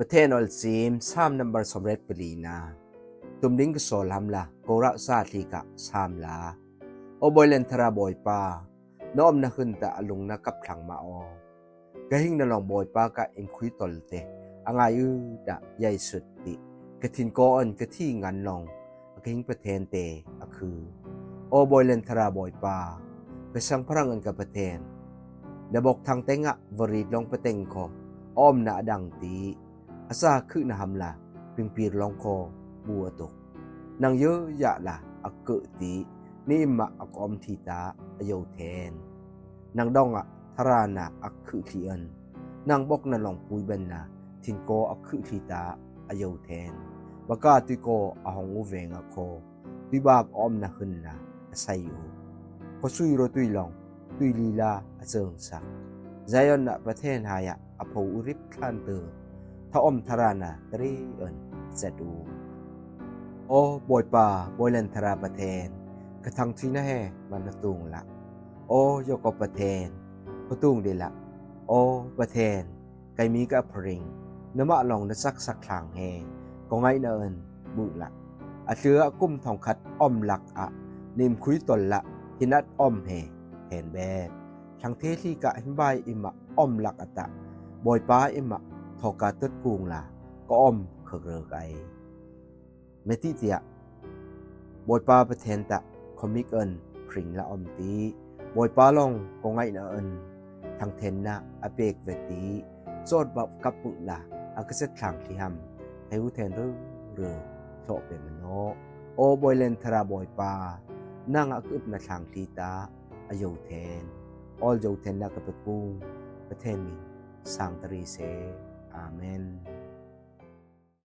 ປະເທນອອນຊີມ ຊາມນຳບັນສຳເລັດປະລີນາ ຕຸມດິງກະໂສລຳລະ ໂກລະສາທີກະຊາມລາ ໂອ ບອຍແລນທະລາບອຍປາ ນອມນະຫຶນຕະອະລຸງນະກັບທັງມະອອ ກະຫິງນະລອງບອຍປາກະອິມຄຸຍຕົນເຕ ອາງາຍອືດະໃຫຍ່ສຸດຕິ ກະທິນກໍອັນກະທີງານນອງ ອາກະຫິງປະເທນເຕ ອາຄື ໂອ ບອຍແລນທະລາບອຍປາ ກະສັງພະລັງອັນກະປະເທນ ດະບົກທັງແຕງງະ ວະລີດລອງປະເຕັງຄໍ ອ້ອມນະອະດັງຕີ ອາສາຄຶນະຫຳລາ ປິງປີຣອງຄໍ ບູອະຕຸກ ນັງເຢີຍະລາ ອາເກີະຕີ ນິມະອາກອມທີຕາ ອາໂຍແທນ ນັງດອງອະທະລານາ ອາຄຶທີເອິນ ນັງບົກນະລອງປຸຍເບັນນາ ທິນກໍອາຄຶທີຕາ ອາໂຍແທນ ບະກາຕຸຍກໍອາຫົງອຸເວງອາໂຄ ຕຸຍບາບອອມນະຫຶນນາ ອາໄຊໂອ ກໍຊຸຍໂຣຕຸຍລອງ ຕຸຍລີລາ ອາເຊີງສັກ ໄຊອອນນະປະເທນຫາຍະ ອາໂພອຸລິບຄານເຕີ ທະອອມທະລານາ ຕະເຣເອິນ ແຊັດອູ ໂອ ບອຍປາ ບອຍແລນທະລາປະເທນ ກະທັງທີນະແຮ ມານະຕຸງລະ ໂອ ໂຍກອບປະເທນ ປະຕຸງເດລະ ໂອ ປະເທນ ໄກມີກະອະພະລິງ ນະມະລອງນະສັກສັກທາງແຮ ກໍໄງນະເອິນ ບຸລະ ອາເທື່ອອາກຸມທອງຂັດ ອອມລັກອະ ນິມຄຸຍຕົນລະ ຫິນອັດອອມແຮ ແທນແບດ ທັງເທທີກະຫິມບາຍອິມະ ອອມລັກອະຕະ ບອຍປາອິມະ ທໍກາເຕີດກຸງລາ ກໍອອມເຄີກເລີກໄອ ເມຕິເຕຍ ບອຍປາປະເທນຕະ ຄອມມິກເອິນ ພຣິງລະອອມຕີ ບອຍປາລອງ ກໍໄງນະເອິນ ທັງເທນນະ ອາເປກເວຕີ ໂສດບັບກັບປຶລາ ອາກະເຊັດທາງທີ່ຫຳ ໄທຫູແທນເຣີເຣີ ໂຊເປມະໂນ ໂອ ບອຍແລນທະລາບອຍປາ ນັງອາກຶບນະທາງທີ່ຕາ ອາໂຍແທນ ອອລໂຍແທນນະກະປະກຸງ ປະເທນມິງ ສາງຕະຣີເຊ ອາເມນ.